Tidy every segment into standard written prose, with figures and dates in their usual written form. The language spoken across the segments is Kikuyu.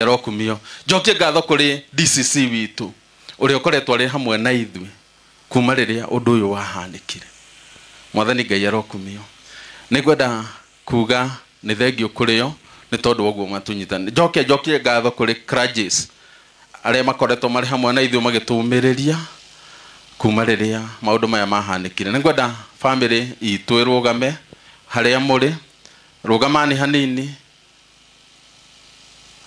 Arokumio. Njokie ngatho kũrĩ DCC witũ ũrĩa ũkoretwo arĩ hamwe na ithuĩ kuma rĩrĩa ũndũ ũyũ wahanĩkire. Mwathani Ngai arokumio. Nĩngwenda kuga nĩ thengio kũrĩ o nĩ tondũ wa ũguo matunyitanĩire. Njokie ngatho kũrĩ clergies arĩa makoretwo marĩ hamwe na ithuĩ magĩtũmĩrĩria kuma rĩrĩa maũndũ maya mahanĩkire. Nĩngwenda family itũ ĩrũgame harĩa mũrĩ, rũgamani hanini,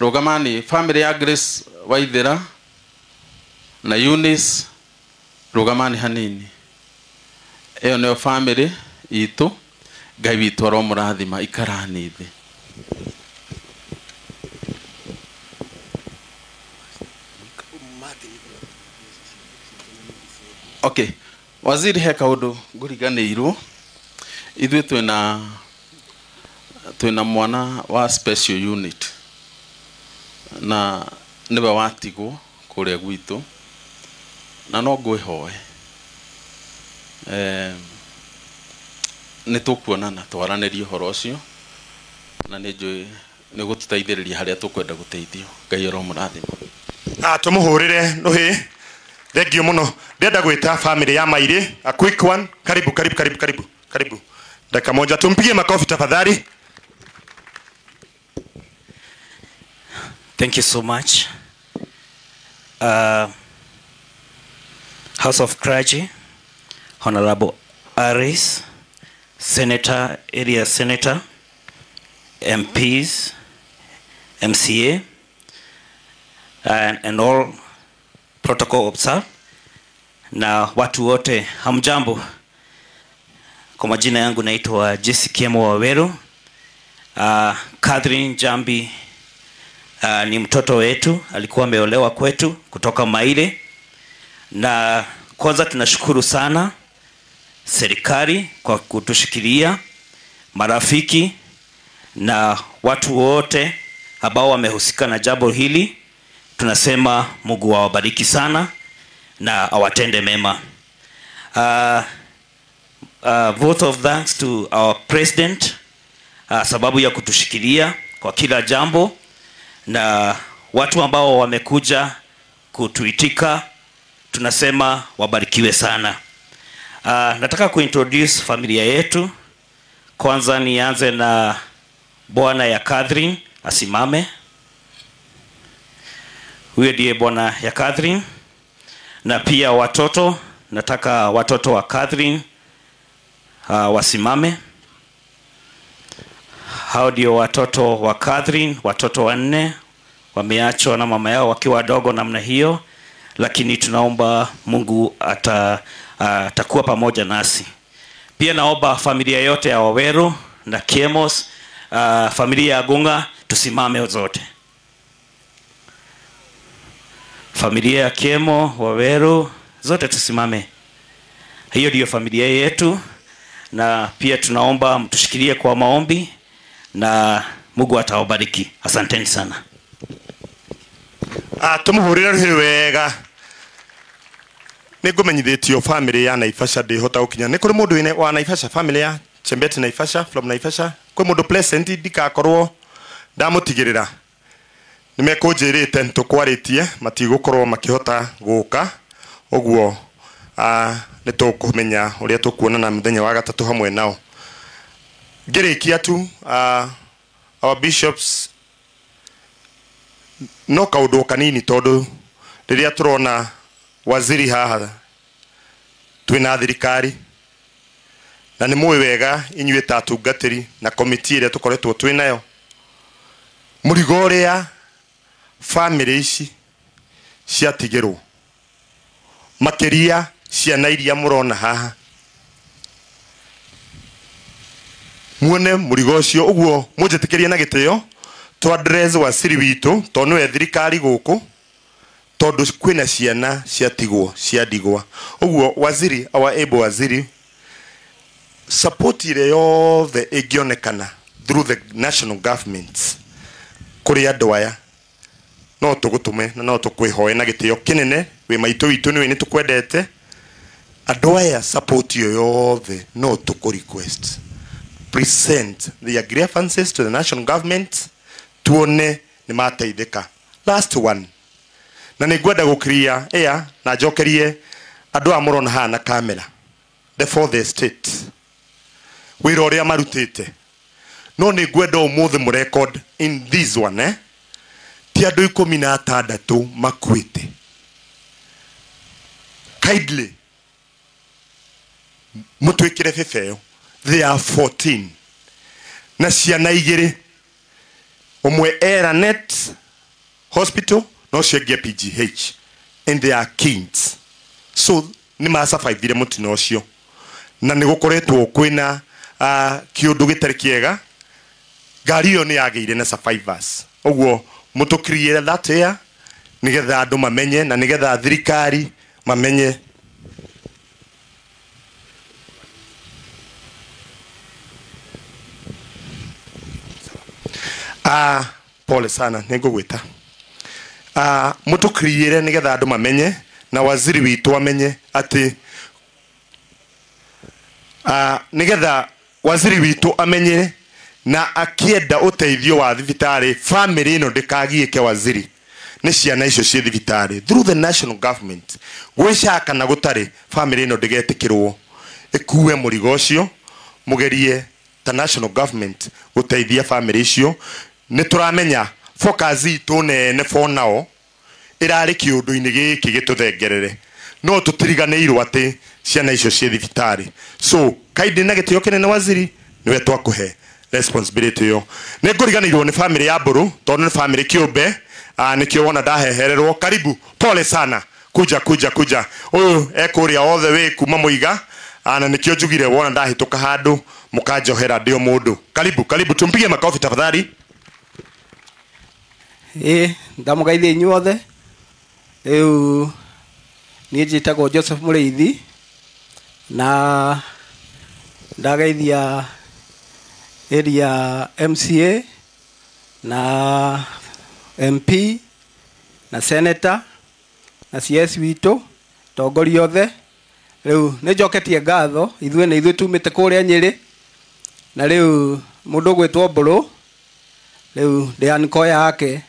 rũgamani family ya Grace Waithera na Eunice, rũgamani hanini. Ĩyo nĩyo family itũ. Ngai witũ aromũrathima, ikarani thĩ. Okay, waziri, he kaũndũ ngũriganĩirwo. Ithuĩ twĩna mwana wa special unit na nĩwe watigwo kũrĩa gwitũ, na no ngwĩhoe nĩ tũkuonana twaranĩrie ũhoro ũcio, na nĩ njũĩ nĩ gũtũteithĩrĩria harĩa tũkwenda gũteithio. Ngai aromũrathima. Tũmũhũrĩre rũhĩ. Thank you mũno. Ndĩrenda gwĩta family ya Mairĩ, a quick one. Karibu, karibu, karibu, karibu, karibu, dakika moja, tumpigie makofi tafadhali. Thank you so much. House of Clergy, Honorable Aris, Senator, Area Senator, MPs, MCA, and all protocol observed. Na watu wote, hamjambo. Kwa majina yangu naitwa Jesse Kiemo Waweru. Catherine Jambi ni mtoto wetu, alikuwa ameolewa kwetu kutoka Maire. Na kwanza tunashukuru sana serikali kwa kutushikilia, marafiki na watu wote ambao wamehusika na jambo hili. Tunasema Mungu awabariki sana na awatende mema. Vote of thanks to our president, sababu ya kutushikilia kwa kila jambo, na watu ambao wamekuja kutuitika tunasema wabarikiwe sana. Nataka kuintroduce familia yetu. Kwanza nianze na bwana ya Catherine, asimame. Huyo ndiye bwana ya Catherine. Na pia watoto, nataka watoto wa Catherine wasimame. Hao ndio watoto wa Catherine, watoto wanne wameachwa na mama yao wakiwa wadogo namna hiyo, lakini tunaomba Mungu atakuwa pamoja nasi. Pia naomba familia yote ya Waweru na Kiemos, familia ya Gunga, tusimame zote. Familia ya Kiemo, Waweru, zote tusimame. Hiyo ndiyo familia yetu, na pia tunaomba mtushikilie kwa maombi na Mungu atawabariki. Asanteni sana. Tumuhurire ruhi wega. Nĩngũmenyithĩtio family ya Naivasha ndĩhota gũkinya. Nĩ kũrĩ mũndũ wĩna wa Naivasha, family ya Chembeti Naivasha, from Naivasha. Kwĩ mũndũ present ndikakorwo ndamũtigĩrĩra. Nĩmekũnjĩrĩte nĩtũkwarĩtie matigũkorwo makĩhota gũka. Ũguo nĩtũkũmenya ũrĩa tũkuonana mũthenya wa gatatũ hamwe nao. Ngĩrĩkia tu, our bishops, no kaũndũ kanini tondũ rĩrĩa tũrona waziri haha twĩna thirikari na nĩ mũĩ wega inyuĩ ta atungatĩri na komiti ĩrĩa tũkoretwo twĩ nayo, mũrigo ũrĩa family ici ciatigĩrwo, makĩria ciana iria mũrona haha, muone mũrigo ũcio. Ũguo mũnjĩtĩkĩrie na gĩtĩo tũ address waziri witũ tondũ nĩwe thirikari gũkũ, tondũ kwĩna ciana ciatigwo cia ndigwa. Ũguo waziri, our able waziri, support ĩrĩa yothe ĩngĩonekana through the national government kũrĩ andũ aya no tũgũtũme na no tũkwĩhoe na gĩtĩo kĩnene. Wĩ maitũ witũ nĩwe nĩtũkwendete. Andũ aya support ĩyo yothe no tũkũ request, present their grievances to the national government, tuone nĩ mateithĩka. Last one. Na nĩ ngwenda gũkiria ĩa na njokerie andũ aya mũrona haha na kamera, the fourth estate, wĩra ũrĩa marutĩte. No nĩ ngwenda ũmũthĩ mũrecord in this one, eh? Ti andũ 16 makuĩte. Kindly mũtwĩkĩre bebe ĩyo. They are 14 na ciana igĩrĩ, ũmwe Eranet Hospital no ũcio PGH, and they are kids. So nĩ masurvivire mũtino ũcio, na nĩ gũkoretwo kwĩna kĩũndũ gĩtarĩ kĩega. Ngari ĩyo nĩ yagĩire na survivors. Ũguo mũtũkiriĩre that air nĩgetha andũ mamenye na nĩgetha thirikari mamenye. Pole sana, nĩngũgwĩta. Mũtũkiriĩre nĩgetha andũ mamenye na waziri witũ amenye atĩ nĩgetha waziri witũ amenye na akienda ũteithio wa thibitarĩ, family ĩno ndĩkagiĩke waziri nĩ ciana icio ciĩ thibitarĩ through the national government. Gwĩcaka na gũtarĩ, family ĩno ndĩgetĩkĩrwo ĩkue mũrigo ũcio. Mũgerie ta national government gũteithia family icio. Nĩ tũramenya focus itũ nene for now ĩrarĩ kĩũndũ-inĩ gĩkĩ gĩtũthengerere, no tũtiriganĩirwo atĩ ciana icio ciĩ thibitarĩ. So kaindi na gĩtĩo kĩnene waziri, nĩwe twakũhe responsibility ĩyo. Nĩ ngũriganĩirwo nĩ family ya Mbũrũ tondũ nĩ family kĩũmbe, nĩkĩo wona ndahehererwo. Karibu, pole sana, kuja kuja kuja. Ũyũ ekũrĩa all the way kuma Mũiga, na nĩkĩo njugire wona ndahĩtũka handũ mũkanjohera ndĩ o mũndũ. Karibu karibu, tumpigie makofi tafadhali. Ndamũgeithia inyuothe. Rĩu niĩ njĩtagwo Joseph Mũrĩithi na ndageithia area MCA na MP na senator na CS witũ tongoria othe. Rĩu nĩ njoketie ngatho, ithuĩ nĩ ithuĩ tumĩte kũrĩa Nyĩrĩ, na rĩu mũndũ ũgwĩtwo Mbũrũ rĩu ndĩ anko yake,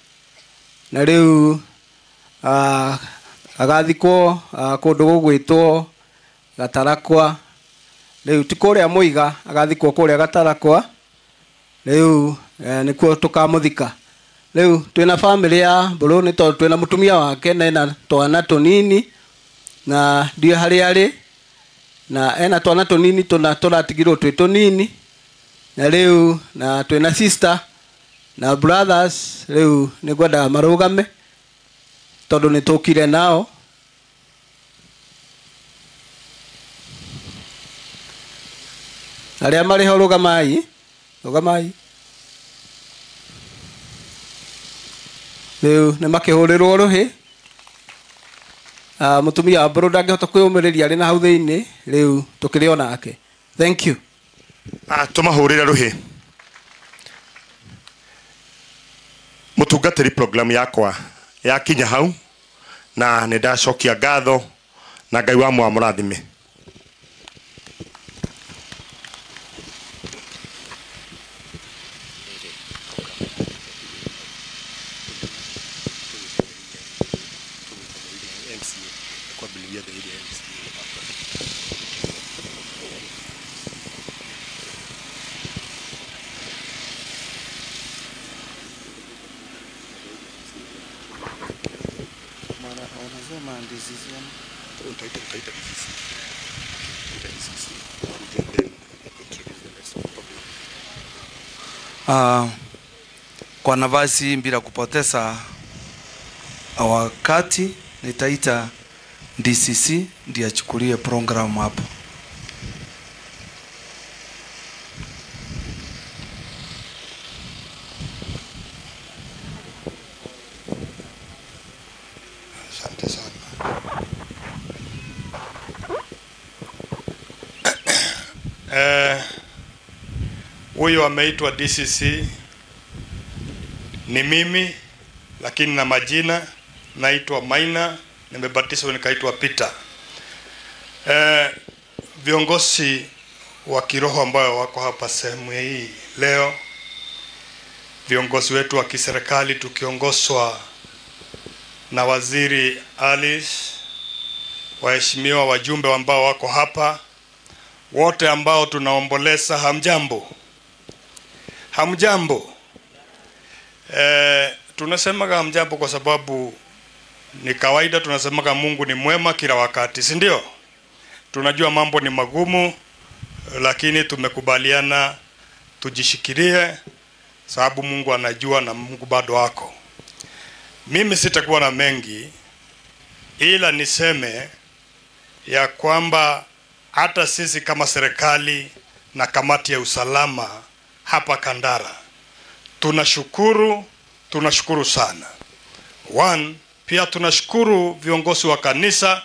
na rĩu agathikwo kũndũ gũgwĩtwo Gatarakwa. Rĩu ti kũrĩa Mũiga, agathikwo kũrĩa Gatarakwa. Rĩu nĩkuo tũkamũthika. Rĩu twĩna family ya Mbũrũ nĩ tondũ twĩna mũtumia wake na ena twana tũnini na ndiũĩ harĩa arĩ, na ena twana tũnini tũna tũratigirwo twĩ tũnini, na rĩu na twĩna sister na brothers. Rĩu nĩ ngwendaga marũgame tondũ nĩ tũkire nao. Arĩa marĩ ho rũgamai, rũgamai. Rĩu nĩ makĩhũrĩrwo rũhĩ. Mũtumia wa Mbũrũ ndangĩhota kwĩyũmĩrĩria arĩ na hau thĩinĩ, rĩu tũkĩrĩ o nake. Thank you. Tũmahũrĩre rũhĩ. Mũtungatĩri, program yakwa yakinya hau na nĩ ndacokia ngatho na Ngai wa mwamũrathime. Kwa nafasi bila kupoteza wakati nitaita DCC ndiye achukulie program hapo. Asante sana. Huyu ameitwa DCC ni mimi, lakini na majina naitwa Maina, nimebatizwa nikaitwa Peter. Viongozi wa kiroho ambao wako hapa sehemu hii leo, viongozi wetu wa kiserikali tukiongozwa na Waziri Alice, waheshimiwa wajumbe ambao wako hapa, wote ambao tunaomboleza, hamjambo. Hamjambo. Tunasemaga hamjambo kwa sababu ni kawaida, tunasemaga Mungu ni mwema kila wakati, si ndio? Tunajua mambo ni magumu, lakini tumekubaliana tujishikilie sababu Mungu anajua na Mungu bado wako. Mimi sitakuwa na mengi, ila niseme ya kwamba hata sisi kama serikali na kamati ya usalama hapa Kandara tunashukuru, tunashukuru sana. One, pia tunashukuru viongozi wa kanisa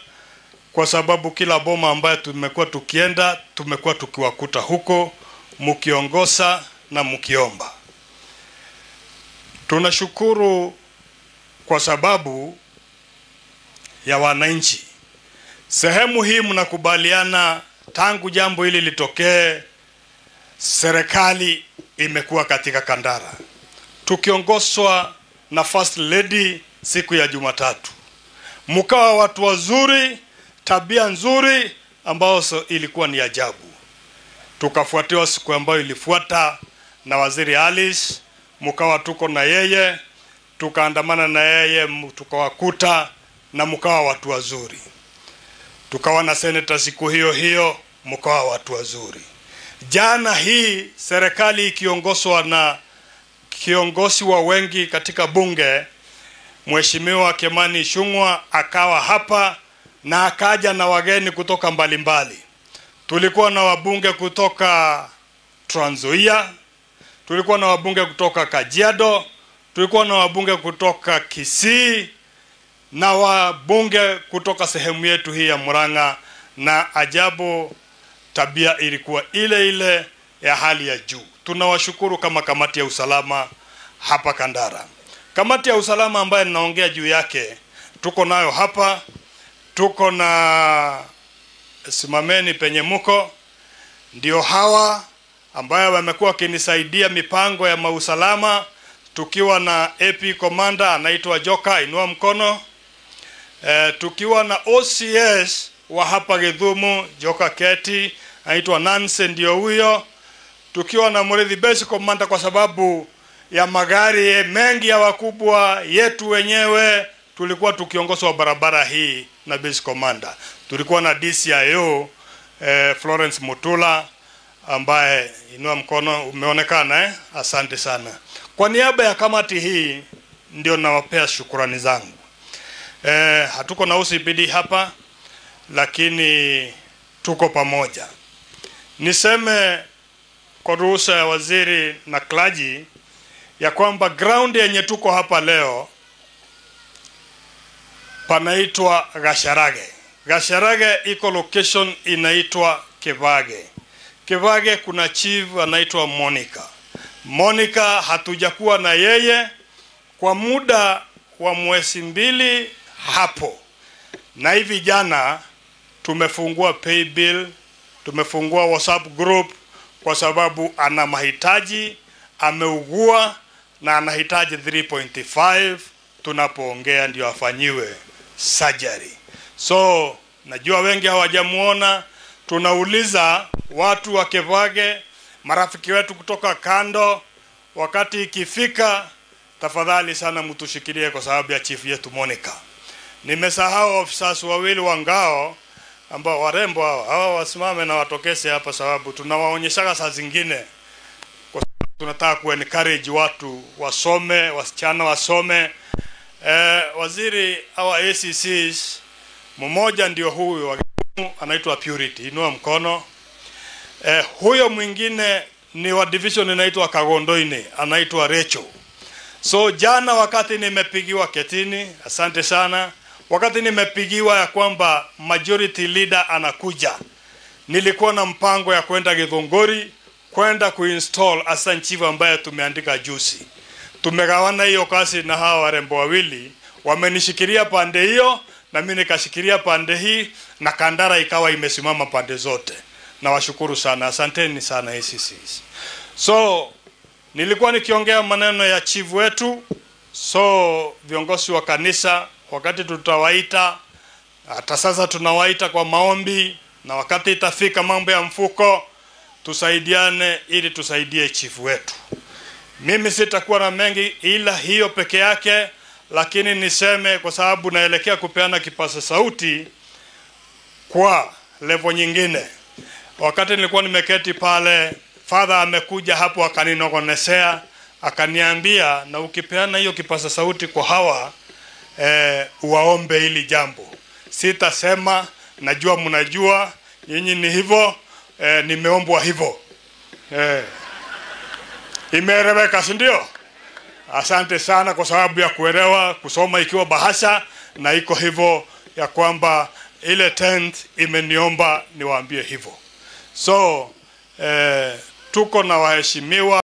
kwa sababu kila boma ambayo tumekuwa tukienda, tumekuwa tukiwakuta huko mkiongoza na mkiomba. Tunashukuru kwa sababu ya wananchi. Sehemu hii mnakubaliana tangu jambo hili litokee, serikali imekuwa katika Kandara tukiongozwa na First Lady siku ya Jumatatu. Mkawa watu wazuri, tabia nzuri ambao ilikuwa ni ajabu. Tukafuatiwa siku ambayo ilifuata na Waziri Alice, mkawa tuko na yeye, tukaandamana na yeye, tukawakuta na mkawa watu wazuri. Tukawa na senator siku hiyo hiyo, mkawa watu wazuri. Jana hii serikali ikiongozwa na kiongozi wa wengi katika bunge, Mheshimiwa Kimani Ichung'wah, akawa hapa na akaja na wageni kutoka mbalimbali. Tulikuwa na wabunge kutoka Trans Nzoia, tulikuwa na wabunge kutoka Kajiado, tulikuwa na wabunge kutoka Kisii na wabunge kutoka sehemu yetu hii ya Murang'a, na ajabu tabia ilikuwa ile ile ya hali ya juu. Tunawashukuru kama kamati ya usalama hapa Kandara. Kamati ya usalama ambayo ninaongea juu yake tuko nayo hapa, tuko na simameni penye muko, ndio hawa ambayo wamekuwa wakinisaidia mipango ya mausalama, tukiwa na AP Commander anaitwa Joka, inua mkono. Tukiwa na OCS wa hapa Githumu, Joka Keti, anaitwa Nancy, ndio huyo. Tukiwa na Murithi Base Commander kwa sababu ya magari mengi ya wakubwa yetu wenyewe, tulikuwa tukiongozwa barabara hii na Base Commander. Tulikuwa na DCIO Florence Mutula ambaye, inua mkono, umeonekana Asante sana. Kwa niaba ya kamati hii ndio nawapea shukurani zangu. Hatuko na OCPD hapa, lakini tuko pamoja. Niseme kwa ruhusa ya waziri na klaji ya kwamba ground yenye tuko hapa leo panaitwa Gasharage. Gasharage iko location inaitwa Kevage. Kevage kuna chief anaitwa Monica. Monica hatujakuwa na yeye kwa muda wa mwezi 2 hapo. Na hivi jana tumefungua pay bill, tumefungua WhatsApp group kwa sababu ana mahitaji, ameugua na anahitaji 3.5 tunapoongea ndio afanyiwe surgery. So najua wengi hawajamuona, tunauliza watu wa Kevage, marafiki wetu kutoka kando, wakati ikifika tafadhali sana mtushikilie kwa sababu ya chief yetu Monica. Nimesahau officers wawili wa ngao ambao warembo hawa wasimame na watokese hapa sababu tunawaonyeshaga saa zingine kwa sababu tunataka ku encourage watu wasome, wasichana wasome. Waziri, hawa ACCs mmoja ndio huyu anaitwa Purity, inua mkono. Huyo mwingine ni wa division inaitwa Kagondoini, anaitwa Rachel. So jana wakati nimepigiwa ketini, asante sana, wakati nimepigiwa ya kwamba majority leader anakuja, nilikuwa na mpango ya kwenda Githunguri kwenda kuinstall assistant chief ambaye tumeandika juzi. Tumegawana hiyo kazi na hawa warembo wawili, wamenishikilia pande hiyo na mimi nikashikilia pande hii, na Kandara ikawa imesimama pande zote. Nawashukuru sana, asanteni sana ACCs. So nilikuwa nikiongea maneno ya chief wetu. So viongozi wa kanisa wakati tutawaita, hata sasa tunawaita kwa maombi, na wakati itafika mambo ya mfuko, tusaidiane ili tusaidie chifu wetu. Mimi sitakuwa na mengi ila hiyo peke yake, lakini niseme kwa sababu naelekea kupeana kipaza sauti kwa level nyingine. Wakati nilikuwa nimeketi pale, father amekuja hapo akaninogonesea, akaniambia na ukipeana hiyo kipaza sauti kwa hawa uwaombe hili jambo. Sitasema, najua mnajua, nyinyi ni hivyo, nimeombwa hivyo. Imeeleweka, si ndio? Asante sana kwa sababu ya kuelewa, kusoma ikiwa bahasha na iko hivyo ya kwamba ile tent imeniomba niwaambie hivyo. So tuko na waheshimiwa.